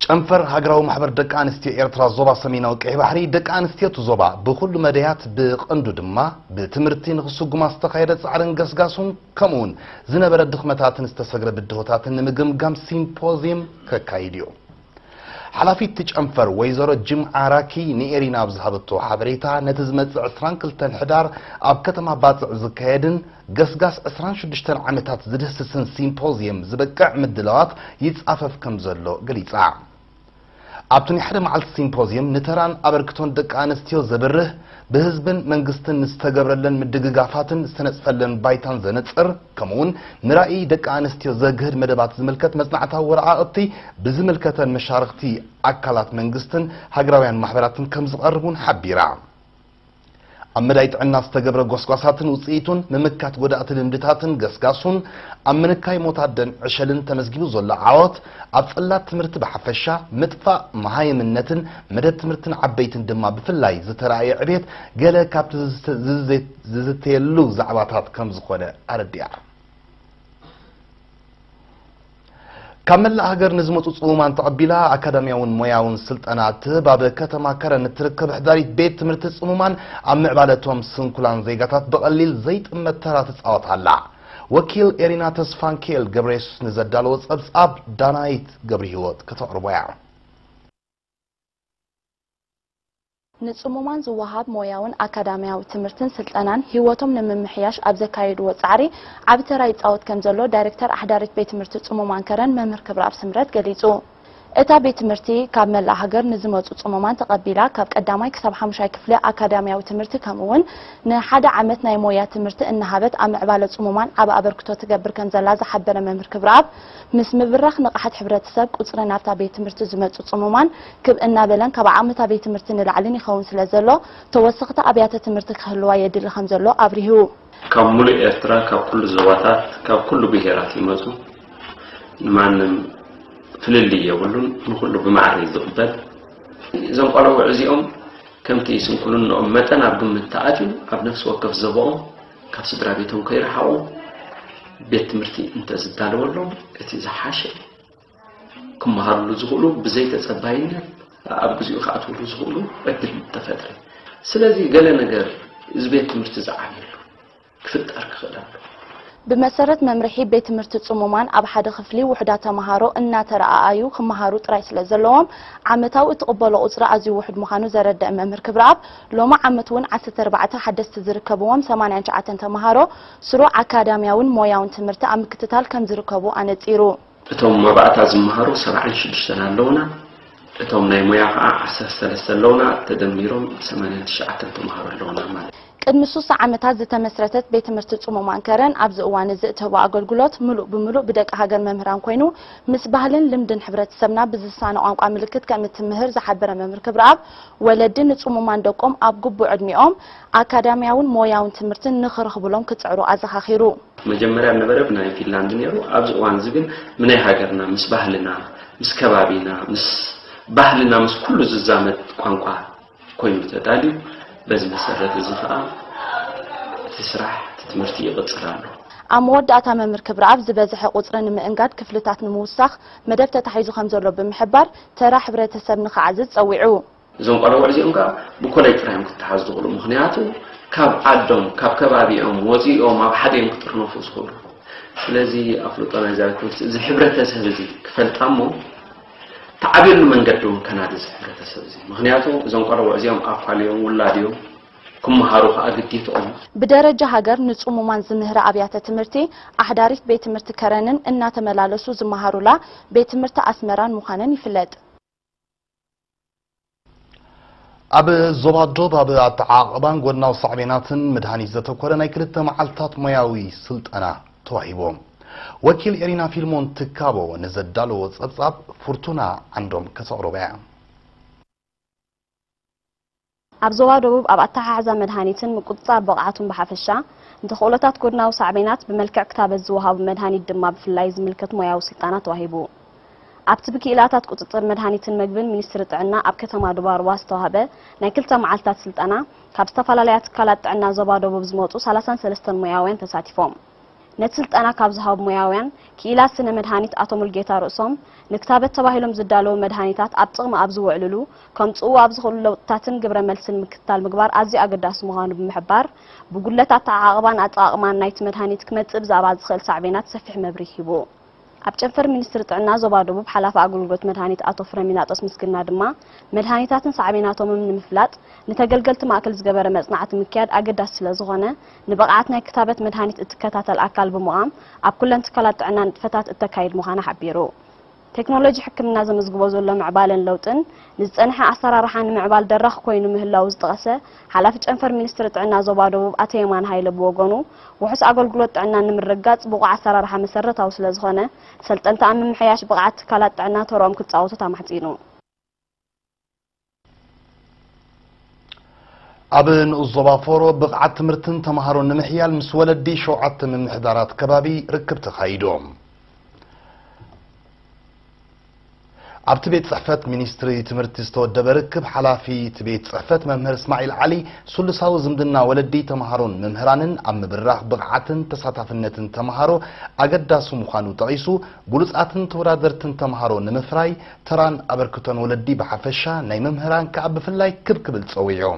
ጨንፈር ሃገራዊ ማሕበር ደቂ ኣንስትዮ ኤርትራ ዞባ ሰሜናዊ ቀይሕ ባሕሪ፣ ደቂ ኣንስትዮ እቲ ዞባ ብኹሉ መደያት፣ ብቐንዱ ድማ ብትምህርቲ ንኽስጉማ ዝተኻየደ ጻዕርን ገስጋሱን፣ ከምኡውን ዝነበረ ድኽመታትን ዝተሰግረ ብድሆታትን ንምግምጋም ሲምፖዝየም ከካይድ እዩ። ሓላፊት እቲ ጨንፈር ወይዘሮ ጅምዓ ራኪ ንኤሪና ኣብ ዝሃበቶ ሓበሬታ፣ ነቲ ዝመጽእ ዕስራን ክልተን ሕዳር ኣብ ከተማ ባጽዕ ዝካየድን ገስጋስ ዕስራን ሽዱሽተን ዓመታት ዝድህስስን ሲምፖዝየም ዝበቅዕ ምድላዋት ይጻፈፍ ከም ዘሎ ገሊጻ። ኣብቲ ናይ ሓደ መዓልቲ ሲምፖዝየም ንተራን ኣበርክቶን ደቂ ኣንስትዮ ዘብርህ፣ ብህዝብን መንግስትን ዝተገብረለን ምድግጋፋትን ዝተነጽፈለን ባይታን ዘነጽር፣ ከምኡውን ንራእይ ደቂ ኣንስትዮ ዘግህድ መደባት ዝምልከት መጽናዕታዊ ወረቓቕቲ ብዝምልከተን መሻርኽቲ ኣካላት መንግስትን ሃገራውያን ማሕበራትን ከም ዝቐርብ እውን ሓቢራ። ኣብ መዳይ ጥዕና ዝተገብረ ጎስጓሳትን ውጽኢቱን፣ ምምካት ጎዳእቲ ልምድታትን ገስጋሱን፣ ኣብ ምንካይ ሞት ኣደን ዕሸልን ተመዝጊቡ ዘሎ ዓወት፣ ኣብ ጽላት ትምህርቲ ብሓፈሻ፣ ምጥፋእ መሃይምነትን መደብ ትምህርትን ዓበይትን ድማ ብፍላይ ዝተራእየ ዕቤት፣ ገለ ካብቲ ዝዝተ-፣ ዝዝተ-፣ ዝዝተየሉ ዛዕባታት ከም ዝኾነ ኣረዲኣ። ካብ መላእ ሃገር ንዝመጹ ጽሙማን ተቐቢላ ኣካዳሚያውን ሞያውን ስልጠና እትህብ ኣብ ከተማ ከረን እትርከብ ሕዳሪት ቤት ትምህርቲ ጽሙማን፣ ኣብ ምዕባለቶም ስንኩላን ዜጋታት ብቐሊል ዘይጥመት ተራ ትጻወት ኣላ። ወኪል ኤሪና ተስፋንኪኤል ገብረየሱስ ንዘዳለዎ ጸብጻብ ዳናይት ገብረህይወት ከተቕርቦ እያ። ንጽሙማን ዝወሃብ ሞያውን ኣካዳሚያዊ ትምህርትን ስልጠናን ህይወቶም ንምምሕያሽ ኣብ ዘካየድዎ ጻዕሪ ዓቢ ተራ ይጻወት ከም ዘሎ ዳይሬክተር ኣሕዳሪት ቤት ትምህርቲ ጽሙማን ከረን መምህር ክብረኣብ ስምረት ገሊጹ። እታ ቤት ትምህርቲ ካብ መላእ ሃገር ንዝመጹ ጽሙማን ተቐቢላ ካብ ቀዳማይ ክሳብ ሓሙሻይ ክፍሊ ኣካዳሚያዊ ትምህርቲ ከምኡውን ንሓደ ዓመት ናይ ሞያ ትምህርቲ እናሃበት ኣብ ምዕባለ ጽሙማን ዓቢ ኣበርክቶ ትገብር ከም ዘላ ዝሓበረ መምህር ክብረኣብ፣ ምስ ምብራኽ ንቕሓት ሕብረተሰብ ቁጽሪ ናብታ ቤት ትምህርቲ ዝመጹ ጽሙማን ክብ እናበለን ካብ ዓቕሚ እታ ቤት ትምህርቲ ንላዕልን ይኸውን ስለ ዘሎ፣ ተወሰኽቲ ኣብያተ ትምህርቲ ክህልዋ የድሊ ከም ዘሎ ኣብሪሁ። ካብ ሙሉእ ኤርትራ፣ ካብ ኩሉ ዞባታት፣ ካብ ኩሉ ብሄራት ይመጹ። ንማንም ፍልልይ የብሉን፣ ንኹሉ ብማዕረ እዩ ዝቕበል። እዞም ቆልዑ እዚኦም ከምቲ ስንኩልንኦም መጠን ኣብ ግምት ተኣትዩ፣ ኣብ ነፍሲ ወከፍ ዞባኦም ካብ ስድራ ቤቶም ከይረሓቑ ቤት ትምህርቲ እንተዝዳለወሎም እቲ ዝሓሸ ክመሃርሉ ዝኽእሉ፣ ብዘይ ተጸባይነት ኣብ ግዜኡ ክኣትውሉ ዝኽእሉ ዕድል ተፈጥረ። ስለዚ ገለ ነገር እዚ ቤት ትምህርቲ ዝዓብየሉ ክፍጠር ክኽእል ኣለዎ። ብመሰረት መምርሒ ቤት ትምህርቲ ጽሙማን ኣብ ሓደ ክፍሊ ውሑዳት ተመሃሮ እናተረኣኣዩ ክመሃሩ ጥራይ ስለ ዘለዎም ዓመታዊ እትቕበሎ ቁጽሪ ኣዝዩ ውሑድ ምዃኑ ዘረደአ መምህር ክብረኣብ፣ ሎሚ ዓመት እውን ዓሰርተ ኣርባዕተ ሓደስቲ ዝርከብዎም ሰማንያን ትሽዓተን ተመሃሮ ስሩዕ ኣካዳሚያውን ሞያውን ትምህርቲ ኣብ ምክትታል ከም ዝርከቡ ኣነጺሩ። እቶም መባእታ ዝመሃሩ ሰብዓን ሽዱሽተን ኣለውና፣ እቶም ናይ ሞያ ኸዓ ዓሰርተ ሰለስተ ኣለውና፣ ተደሚሮም ሰማንያን ትሽዓተን ተመሃሮ ኣለውና ማለት እዩ። ቅድሚ ሱሳ ዓመታት ዝተመስረተት ቤት ትምህርቲ ጽሙማን ከረን ኣብዚ እዋን እዚ እትህቦ ኣገልግሎት ምሉእ ብምሉእ ብደቂ ሃገር መምህራን ኮይኑ፣ ምስ ባህልን ልምድን ሕብረተሰብና ብዝሳነ ቋንቋ ምልክት ከም እትምህር ዝሓበረ መምህር ክብረኣብ፣ ወለዲ ንጽሙማን ደቆም ኣብ ግቡእ ዕድሚኦም ኣካዳሚያውን ሞያውን ትምህርቲ ንኽረኽብሎም ክጽዕሩ ኣዘኻኺሩ። መጀመርያ ነበረ ብናይ ፊንላንድ ነይሩ። ኣብዚ እዋን እዚ ግን ብናይ ሃገርና፣ ምስ ባህልና፣ ምስ ከባቢና፣ ምስ ባህልና፣ ምስ ኩሉ ዝዛመድ ቋንቋ ኮይኑ ተዳልዩ፣ በዚ መሰረት እዚ ኸኣ እቲ ስራሕ፣ እቲ ትምህርቲ ይቕጽል ኣሎ። ኣብ መወዳእታ መምህር ክብረኣብ ዝበዝሐ ቁጽሪ ንምእንጋድ ክፍልታት ንምውሳኽ መደብ ተታሒዙ ከም ዘሎ ብምሕባር፣ ተራ ሕብረተሰብ ንኽዓዝዝ ጸዊዑ። እዞም ቆልዑ እዚኦም ከኣ ብኮለጅ ጥራይ እዮም ክተሓዙ ዝኽእሉ። ምኽንያቱ ካብ ዓዶም፣ ካብ ከባቢኦም ወጺኦም ኣብ ሓደ እዮም ክጥርነፉ ዝኽእሉ። ስለዚ ኣፍልጦ ናይዛ ቤት ትምህርቲ እዚ ሕብረተሰብ እዚ ክፈልጣ እሞ ተዓብየሉ መንገዲ እውን ከናዲ እዚ ሕብረተሰብ እዚ። ምኽንያቱ እዞም ቆልዑ እዚኦም ኣኳል እዮም፣ ውላድ እዮም፣ ክመሃሩ ከኣ ግዴትኦም። ብደረጃ ሃገር ንጽሙማን ዝምህራ ኣብያተ ትምህርቲ ኣሕዳሪት ቤት ትምህርቲ ከረንን እናተመላለሱ ዝመሃሩላ ቤት ትምህርቲ ኣስመራን ምዃነን ይፍለጥ። ኣብ ዞባ ዶብ ኣብ ኣተዓቓቕባን ጎድናዊ ሳዕቤናትን መድሃኒት ዘተኮረ ናይ ክልተ መዓልታት ሞያዊ ስልጠና ተዋሂቡ። ወኪል ኤሪና ፊልሞን ትካቦ ንዘዳለዎ ጸብጻብ ፍርቱና ዓንዶም ከተቕርቦ እያ። ኣብ ዞባ ደቡብ ኣብ ኣተሓሕዛ መድሃኒትን ምቁጽጻር ብቕዓቱን ብሓፈሻ፣ ንተኽእሎታት ጎድናዊ ሳዕቤናት ብመልክዕ ክታበት ዝወሃቡ መድሃኒት ድማ ብፍላይ ዝምልከት ሞያዊ ስልጠና ተዋሂቡ። ኣብቲ ብክኢላታት ቁጽጽር መድሃኒትን መግብን ሚኒስትሪ ጥዕና ኣብ ከተማ ዱባርዋ ዝተዋህበ ናይ ክልተ መዓልታት ስልጠና፣ ካብ ዝተፈላለያ ትካላት ጥዕና ዞባ ደቡብ ዝመጹ ሰላሳን ሰለስተን ሞያውያን ተሳቲፎም። ነቲ ስልጠና ካብ ዝሃቡ ሞያውያን ክኢላ ስነ መድሃኒት ኣቶ ሙልጌታ ርእሶም፣ ንክታበት ተባሂሎም ዝዳለዉ መድሃኒታት ኣብ ጥቕሚ ኣብ ዝውዕልሉ ከምጽእዎ ኣብ ዝኽእሉ ለውጥታትን ግብረ መልስን ምክትታል ምግባር ኣዝዩ ኣገዳሲ ምዃኑ ብምሕባር፣ ብጉድለት ኣተዓቓቕባን ኣጠቓቕማን ናይቲ መድሃኒት ክመጽእ ብዛዕባ ዝኽእል ሳዕቤናት ሰፊሕ መብርሂ ሂቡ። ኣብ ጨንፈር ሚኒስትሪ ጥዕና ዞባ ደቡብ ሓላፊ ኣገልግሎት መድሃኒት ኣቶ ፍረሚናጦስ ምስግና ድማ፣ መድሃኒታትን ሳዕቤናቶምን ንምፍላጥ ንተገልገልቲ ማእከል ዝገበረ መጽናዕቲ ምክያድ ኣገዳሲ ስለ ዝኾነ፣ ንብቕዓት ናይ ክታበት መድሃኒት እትከታተል ኣካል ብምዃም ኣብ ኩለን ትካላት ጥዕና ንጥፈታት እተካይድ ምዃና ሓቢሩ። ቴክኖሎጂ ሕክምና ዘመዝግቦ ዘሎ ምዕባለን ለውጥን ንዝጸንሐ ኣሰራርሓ ንምዕባል ደራኽ ኮይኑ ምህላዉ ዝጠቐሰ ሓላፊ ጨንፈር ሚኒስትሪ ጥዕና ዞባ ደቡብ ኣቶ የማነ ሃይለ ብወገኑ፣ ውሑስ ኣገልግሎት ጥዕና ንምርግጋጽ ብቑዕ ኣሰራርሓ መሰረታዊ ስለ ዝኾነ፣ ሰልጠንቲ ኣብ ምምሕያሽ ብቕዓት ትካላት ጥዕና ተርኦም ክጻወቱ ተማሕጺኑ። ኣብ ንኡስ ዞባ ፎሮ ብቕዓት ትምህርትን ተምሃሮን ንምሕያል ምስ ወለዲ ሸውዓተ ምምሕዳራት ከባቢ ርክብ ተኻይዱ። ኣብቲ ቤት ጽሕፈት ሚኒስትሪ ትምህርቲ ዝተወደበ ርክብ፣ ሓላፊ እቲ ቤት ጽሕፈት መምህር እስማዒል ዓሊ፣ ስሉሳዊ ዝምድና ወለዲ፣ ተምሃሮን መምህራንን ኣብ ምብራኽ ብቕዓትን ተሳታፍነትን ተምሃሮ ኣገዳሲ ምዃኑ ጠቒሱ፣ ብሉጻትን ተወዳደርትን ተምሃሮ ንምፍራይ ተራን ኣበርክቶን ወለዲ ብሓፈሻ፣ ናይ መምህራን ከኣ ብፍላይ ክብ ክብል ጸዊዑ።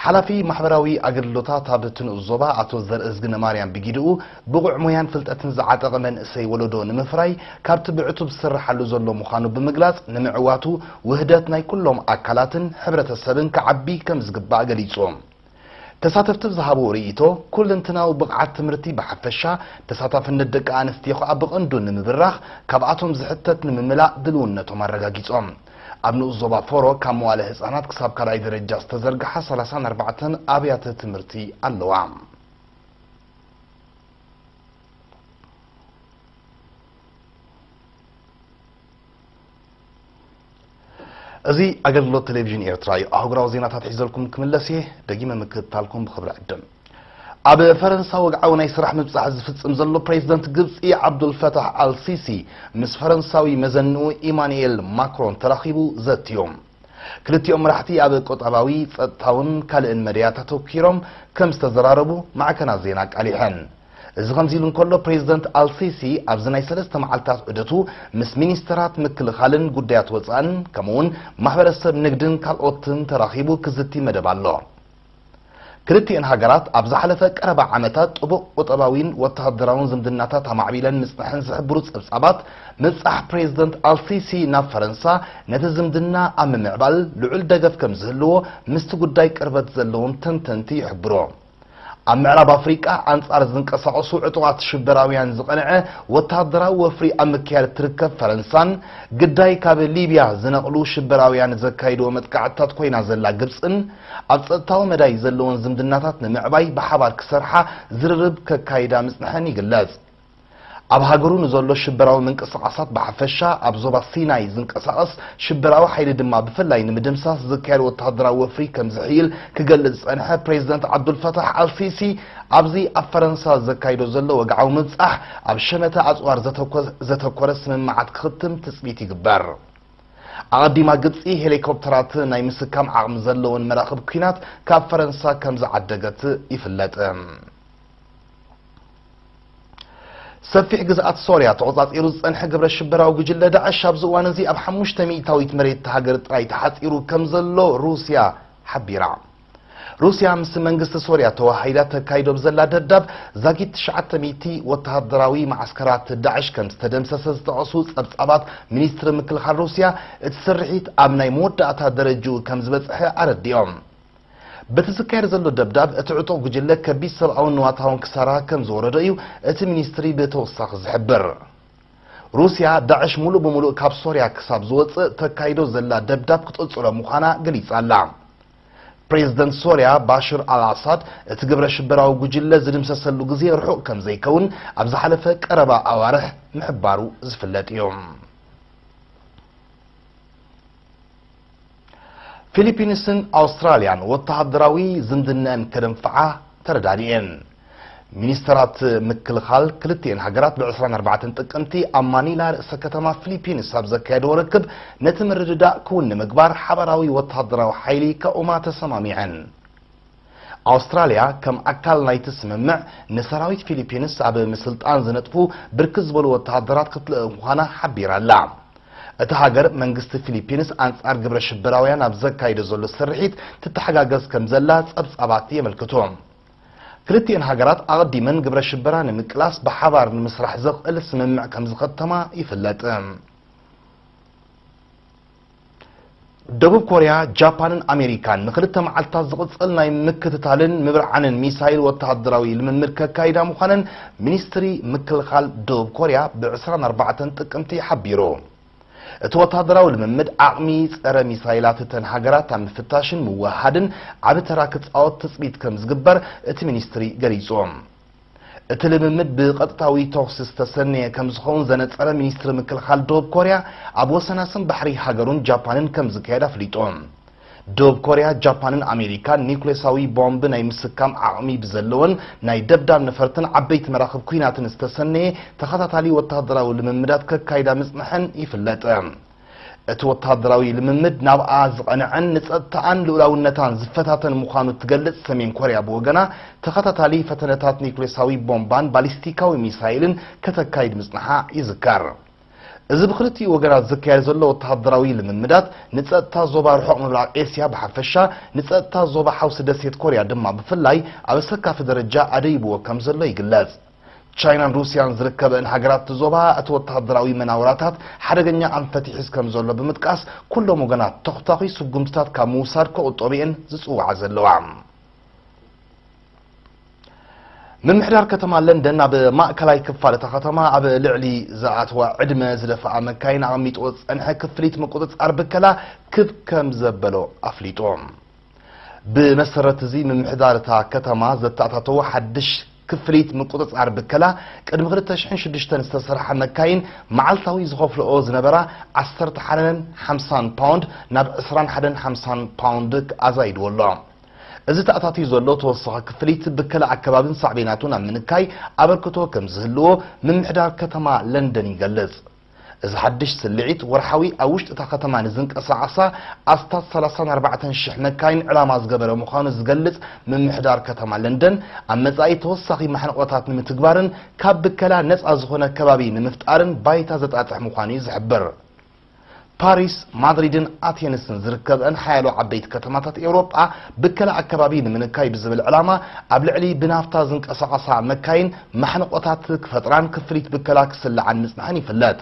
ሓላፊ ማሕበራዊ ኣገልግሎታት ኣብ እቲ ንኡስ ዞባ ኣቶ ዘርእዝግነ ማርያም ብጊድኡ፣ ብቑዕ ሞያን ፍልጠትን ዝዓጠቐ መንእሰይ ወለዶ ንምፍራይ ካብቲ ብዕቱብ ዝስርሓሉ ዘሎ ምዃኑ ብምግላጽ፣ ንምዕዋቱ ውህደት ናይ ኩሎም ኣካላትን ሕብረተሰብን ክዓቢ ከም ዝግባእ ገሊጹ። ተሳተፍቲ ብዝሃብዎ ርእይቶ፣ ኩለንትናዊ ብቕዓት ትምህርቲ ብሓፈሻ፣ ተሳታፍነት ደቂ ኣንስትዮ ከኣ ብቐንዱ ንምብራኽ፣ ካብኣቶም ዝሕተት ንምምላእ ድልውነቶም ኣረጋጊጾም። ኣብ ንኡስ ዞባ ፎሮ ካብ መዋለ ህጻናት ክሳብ ካልኣይ ደረጃ ዝተዘርግሓ ሰላሳን ኣርባዕተን ኣብያተ ትምህርቲ ኣለዋ። እዚ ኣገልግሎት ቴሌቪዥን ኤርትራ እዩ። ኣህጉራዊ ዜናታት ሒዘልኩም ክምለስ እየ። ደጊመ ምክትታልኩም ብኽብሪ ዕድም። ኣብ ፈረንሳ ወግዓዊ ናይ ስራሕ ምብጻሕ ዝፍጽም ዘሎ ፕሬዚደንት ግብጺ ዓብዱልፈታሕ ኣልሲሲ ምስ ፈረንሳዊ መዘንኡ ኢማኑኤል ማክሮን ተራኺቡ ዘትዮም። ክልቲኦም መራሕቲ ኣብ ቁጠባዊ፣ ጸጥታውን ካልእን መዳያት ኣተኲሮም ከም ዝተዘራረቡ ማዕከናት ዜና ኣቃሊሐን። እዚ ከምዚ ኢሉ እንከሎ፣ ፕሬዚደንት ኣልሲሲ ኣብዚ ናይ ሰለስተ መዓልታት ዑደቱ ምስ ሚኒስተራት ምክልኻልን ጉዳያት ወጻእን ከምኡውን ማሕበረሰብ ንግድን ካልኦትን ተራኺቡ ክዝቲ መደብ ኣሎ። ክልቲኤን ሃገራት ኣብ ዝሓለፈ ቀረባ ዓመታት ጥቡቕ ቁጠባዊን ወተሃደራውን ዝምድናታት ኣማዕቢለን ምጽንሐን ዝሕብሩ ጸብጻባት፣ ምብጻሕ ፕሬዚደንት ኣልሲሲ ናብ ፈረንሳ ነቲ ዝምድና ኣብ ምምዕባል ልዑል ደገፍ ከም ዝህልዎ ምስቲ ጉዳይ ቅርበት ዘለዎም ተንተንቲ ይሕብሩ። ኣብ ምዕራብ ኣፍሪቃ ኣንጻር ዝንቀሳቐሱ ዕጡቓት ሽበራውያን ዝቐንዐ ወተሃደራዊ ወፍሪ ኣብ ምክያድ እትርከብ ፈረንሳን፣ ግዳይ ካብ ሊብያ ዝነቕሉ ሽበራውያን ዘካይድዎ መጥቃዕትታት ኮይና ዘላ ግብጽን፣ ኣብ ጸጥታዊ መዳይ ዘለወን ዝምድናታት ንምዕባይ ብሓባር ክሰርሓ ዝርርብ ከካይዳ ምጽንሐን ይግለጽ። ኣብ ሃገሩ ንዘሎ ሽበራዊ ምንቅስቓሳት ብሓፈሻ፣ ኣብ ዞባ ሲናይ ዝንቀሳቐስ ሽበራዊ ሓይሊ ድማ ብፍላይ ንምድምሳስ ዝካየድ ወተሃደራዊ ወፍሪ ከም ዝሕይል ክገልጽ ዝጸንሐ ፕሬዚደንት ዓብዱልፈታሕ ኣልሲሲ፣ ኣብዚ ኣብ ፈረንሳ ዘካይዶ ዘሎ ወግዓዊ ምብጻሕ፣ ኣብ ሸመተ ኣጽዋር ዘተኮ-፣ ዘተኮረ ስምምዓት ክኽትም ትጽቢት ይግበር። ኣቐዲማ ግብጺ ሄሊኮፕተራት ናይ ምስካም ዓቕሚ ዘለወን መራኽብ ኲናት ካብ ፈረንሳ ከም ዝዓደገት ይፍለጥ። ሰፊሕ ግዝኣት ሶርያ ተቖጻጺሩ ዝጸንሐ ግብረ ሽበራዊ ጉጅለ ዳዕሽ ኣብዚ እዋን እዚ ኣብ ሓሙሽተ ሚእታዊት መሬት እታ ሃገር ጥራይ ተሓጺሩ ከም ዘሎ ሩስያ ሓቢራ። ሩስያ ምስ መንግስቲ ሶርያ ተወሃሂዳ ተካይዶ ብዘላ ደብዳብ ዛጊት ትሽዓተ ሚእቲ ወተሃደራዊ መዓስከራት ዳዕሽ ከም ዝተደምሰሰ ዝጠቐሱ ጸብጻባት ሚኒስትሪ ምክልኻል ሩስያ፣ እቲ ስርሒት ኣብ ናይ መወዳእታ ደረጅኡ ከም ዝበጽሐ ኣረዲኦም። በቲ ዝካየድ ዘሎ ደብዳብ፣ እቲ ዕጡቕ ጉጅለ ከቢድ ሰብኣውን ንዋታውን ክሳራ ከም ዝወረዶ እዩ እቲ ሚኒስትሪ ብተወሳኺ ዝሕብር። ሩስያ፣ ዳዕሽ ሙሉእ ብሙሉእ ካብ ሶርያ ክሳብ ዝወጽእ ተካይዶ ዘላ ደብዳብ ክትቕጽሎ ምዃና ገሊጻ ኣላ። ፕሬዚደንት ሶርያ ባሽር ኣልኣሳድ፣ እቲ ግብረ ሽበራዊ ጉጅለ ዝድምሰሰሉ ግዜ ርሑቕ ከም ዘይከውን ኣብ ዝሓለፈ ቀረባ ኣዋርሕ ምሕባሩ ዝፍለጥ እዩ። ፊሊፒንስን ኣውስትራልያን ወተሃደራዊ ዝምድነአን ከደንፍዓ ተረዳዲኤን። ሚኒስተራት ምክልኻል ክልቲኤን ሃገራት ብ ዕስራን ኣርባዕተን ጥቅምቲ ኣብ ማኒላ ርእሰ ከተማ ፊሊፒንስ ኣብ ዘካየድዎ ርክብ ነቲ ምርድዳእ ክውን ንምግባር ሓባራዊ ወተሃደራዊ ሓይሊ ከቑማ ተሰማሚዐን። ኣውስትራልያ ከም ኣካል ናይቲ ስምምዕ ንሰራዊት ፊሊፒንስ ኣብ ምስልጣን ዝነጥፉ ብርክት ዝበሉ ወተሃደራት ክትልእኽ ምዃና ሓቢራ ኣላ። እታ ሃገር መንግስቲ ፊሊፒንስ ኣንጻር ግብረ ሽበራውያን ኣብ ዘካይዶ ዘሎ ስርሒት ትተሓጋገዝ ከም ዘላ ጸብጻባት የመልክቱ። ክልቲኤን ሃገራት ኣቐዲመን ግብረ ሽበራ ንምቅላስ ብሓባር ንምስራሕ ዘኽእል ስምምዕ ከም ዝኸተማ ይፍለጥ። ደቡብ ኮርያ፣ ጃፓንን ኣሜሪካን ንክልተ መዓልታት ዝቕጽል ናይ ምክትታልን ምብርዓንን ሚሳይል ወተሃደራዊ ልምምድ ከካይዳ ምዃነን ሚኒስትሪ ምክልኻል ደቡብ ኮርያ ብ ዕስራን ኣርባዕተን ጥቅምቲ ሓቢሩ። እቲ ወተሃደራዊ ልምምድ ዓቕሚ ጸረ ሚሳይላት እተን ሃገራት ኣብ ምፍታሽን ምውህሃድን ዓቢ ተራ ክጻወት ትጽቢት ከም ዝግበር እቲ ሚኒስትሪ ገሊጹ። እቲ ልምምድ ብቐጥታዊ ተኹሲ ዝተሰነየ ከም ዝኸውን ዘነጸረ ሚኒስትሪ ምክልኻል ደቡብ ኮርያ፣ ኣብ ወሰናስን ባሕሪ ሃገሩን ጃፓንን ከም ዝካየድ ኣፍሊጡ። ደቡብ ኮርያ፣ ጃፓንን ኣሜሪካን ኒውክሌሳዊ ቦምብ ናይ ምስካም ዓቕሚ ብዘለወን ናይ ደብዳብ ነፈርትን ዓበይቲ መራኽብ ኲናትን ዝተሰነየ ተኸታታሊ ወተሃደራዊ ልምምዳት ከካይዳ ምጽንሐን ይፍለጥ። እቲ ወተሃደራዊ ልምምድ ናብኣ ዝቐንዐን ንጸጥታኣን ልኡላውነታን ዝፈታተን ምዃኑ እትገልጽ ሰሜን ኮርያ ብወገና፣ ተኸታታሊ ፈተነታት ኒውክሌሳዊ ቦምባን ባሊስቲካዊ ሚሳይልን ከተካይድ ምጽንሓ ይዝከር። እዚ ብክልቲኡ ወገናት ዝካየድ ዘሎ ወተሃደራዊ ልምምዳት፣ ንጸጥታ ዞባ ርሑቕ ምብራቕ ኤስያ ብሓፈሻ፣ ንጸጥታ ዞባ ሓውሲ ደሴት ኮርያ ድማ ብፍላይ ኣብ ኣሰካፊ ደረጃ ኣደይብዎ ከም ዘሎ ይግለጽ። ቻይናን ሩስያን ዝርከበን ሃገራት እቲ ዞባ፣ እቲ ወተሃደራዊ መናውራታት ሓደገኛ ኣንፈት ይሕዝ ከም ዘሎ ብምጥቃስ፣ ኩሎም ወገናት ተኹታኺ ስጉምትታት ካብ ምውሳድ ክቑጠቡ እየን ዝጽውዓ ዘለዋ። ምምሕዳር ከተማ ለንደን፣ ኣብ ማእከላይ ክፋል እታ ከተማ ኣብ ልዕሊ ዝኣተዋ ዕድመ ዝደፍኣ መካይን ኣቐሚጥዎ ዝጸንሐ ክፍሊት ምቁጽጻር ብከላ ክብ ከም ዘበሎ ኣፍሊጡ። ብመሰረት እዚ፣ ምምሕዳር እታ ከተማ ዘተኣታተዎ ሓድሽ ክፍሊት ምቁጽጻር ብከላ፣ ቅድሚ ክልተ ሽሕን ሽዱሽተን ዝተሰርሓ መካይን መዓልታዊ ዝኸፍልኦ ዝነበራ ዓሰርተ ሓደን ሓምሳን ፓውንድ ናብ ዕስራን ሓደን ሓምሳን ፓውንድ ኣዛይድዎ ኣሎ። እዚ ተኣታትዩ ዘሎ ተወሳኺ ክፍሊት፣ ብከላ ኣከባብን ሳዕቤናቱን ኣብ ምንካይ ኣበርክቶ ከም ዝህልዎ ምምሕዳር ከተማ ለንደን ይገልጽ። እዚ ሓድሽ ስልዒት፣ ወርሓዊ ኣብ ውሽጢ እታ ከተማ ንዝንቀሳቐሳ ኣስታት ሰላሳን ኣርባዕተን ሽሕ መካይን ዕላማ ዝገበረ ምዃኑ ዝገልጽ ምምሕዳር ከተማ ለንደን፣ ኣብ መጻኢ ተወሳኺ ማሕንቖታት ንምትግባርን ካብ ብከላ ነጻ ዝኾነ ከባቢ ንምፍጣርን ባይታ ዘጣጥሕ ምዃኑ እዩ ዝሕብር። ፓሪስ፣ ማድሪድን ኣቴንስን ዝርከበን ሓያሎ ዓበይቲ ከተማታት ኤውሮጳ፣ ብከላ ኣከባቢ ንምንካይ ብዝብል ዕላማ፣ ኣብ ልዕሊ ብናፍታ ዝንቀሳቐሳ መካይን ማሕንቖታት ክፈጥራን ክፍሊት ብከላ ክስልዓን ምጽንሐን ይፍለጥ።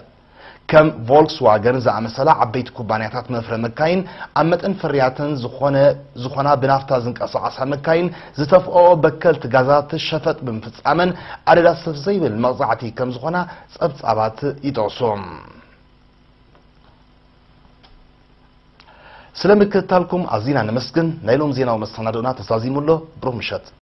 ከም ቮልክስዋገን ዝኣመሰላ ዓበይቲ ኩባንያታት መፍረ መካይን፣ ኣብ መጠን ፍርያተን ዝኾነ፣ ዝኾና ብናፍታ ዝንቀሳቐሳ መካይን ዝተፍኦ በከልቲ ጋዛት ሸፈጥ ብምፍጻመን ኣደዳ ሰፍ ዘይብል መቕጻዕቲ ከም ዝኾና ጸብጻባት ይጠቕሱ። ስለ ምክትታልኩም ኣዚና ነመስግን። ናይ ሎም ዜናዊ መሰናዶና ተዛዚሙ ኣሎ። ብሩህ ምሸት።